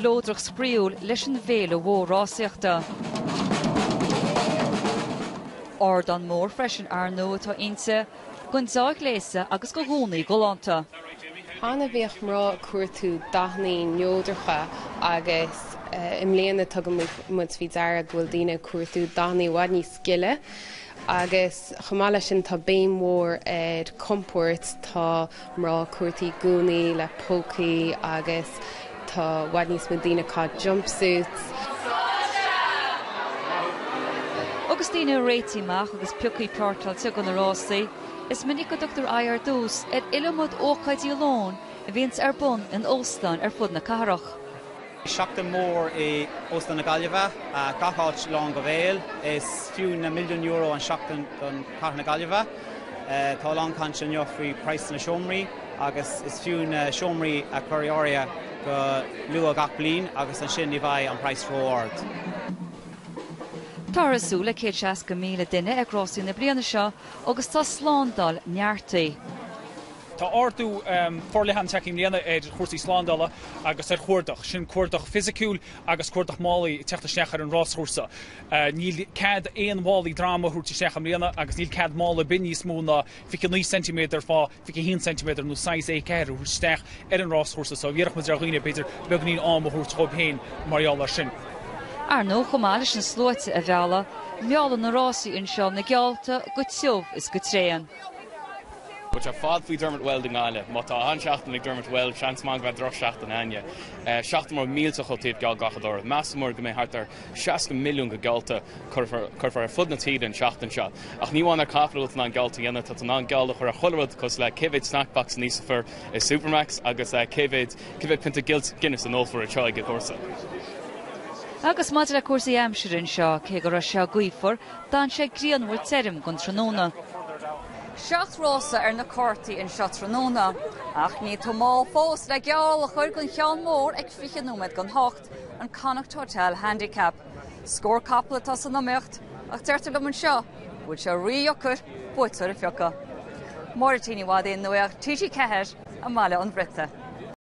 spleodrach spraíúil leis an bhféile mhór rásaíochta. Ardán mór freisin, ar ndóigh, atá inti, don deá-ghléasadh agus do ghúnaí galánta. Cheana bhíodh mná ag cuartú dathannaí neodracha agus i mbliana tugann muid faoi deara go bhfuil daoine ag cuartú dathannaí i bhfad níos gile agus chomh maith leis sin tá béim mhór ar compord, tá mná ag cuartú gúnaí le pócaí agus tá i bhfad níos mó daoine ag caitheamh jumpsuits. Agus daoine réitithe amach agus piocaí páirceáilte do na rásaí, is minic go dtugtar aghaidh ar dtús ar iliomad ócáidí lóin a bhíonns ar bun in óstáin ar fud na cathrach. Seachtain mhór i Óstán na Gaillimhe, gach áit lán go béal. Is fiú na milliúin euro an seachtain don chathair na Gaillimhe. Tá a lán cainte inniu faoi praghas na seomraí agus is fiú na seomraí a chur i áirithe go luath gach bliain agus ansin ní bheidh an praghas ró-ard. Táthar ag súil le 160,000 duine ag rásaí na bliana seo agus tá slándáil neartaithe. Tá ardú forleathan tagtha i mbliana ar chúrsaí slándála agus ar chuardach, sin cuardach fisiciúil agus cuardach málaí ag teacht isteach ar an ráschúrsa. Níl cead aon mhálaí droma a thabhairt isteach i mbliana agus níl cead mála ar bith níos mó ná 29 ceintiméadar fá 21 ceintiméadar nó saghas A4 a thabhairt isteach ar an ráschúrsa so iarrfaidh muid ar dhaoine b'fhéidir beagáinín am a thabhairt dhóibh féin mar gheall air sin. Ar ndóigh, chomh maith leis na sluaite a mhealladh, meallann na rásaí anseo na geallta go tiubh is go tréan. Muid ar fad faoi Dermot Weld i nGaillimh. Má tá an-seachtain ag Dermot Weld, seans maith go mbeidh drochsheachtain againne. Seachtain mór millteach ó thaobh geallghlacadóireacht. Measann muid go mbeidh thart ar 60 milliún de gheallta curtha ar fud na tíre an tseachtain seo. Ach ní amháin ar capall a bhfuil tú in ann geallta a dhéanamh, tá tú in ann geall a chur ar chuile rud cosúil le cé mhéad snack box a n-íosfar i Supermacs agus cé mhéad cé mhéad pionta Guinness a n-ólfar anseo ag an gcúrsa. Agus maidir le cúrsaí aimsire anseo, cé go raibh sé gaofar, D'fhan sé grianmhar tirim don tráthnóna. Seacht rása ar na cártaí anseo tráthnóna, ach níl tú mall fós le geall a chur don cheann mór ag 20 nóiméad don hocht, an Connacht Hotel Handicap. Scór capall atá san iomaíocht, ach deirtear liom anseo go bhfuil sé rídheacair buaiteoir a phiocadh. Máire T. Ní Mhadaoin, Nuacht TG4 i mBaile an Bhriotaigh.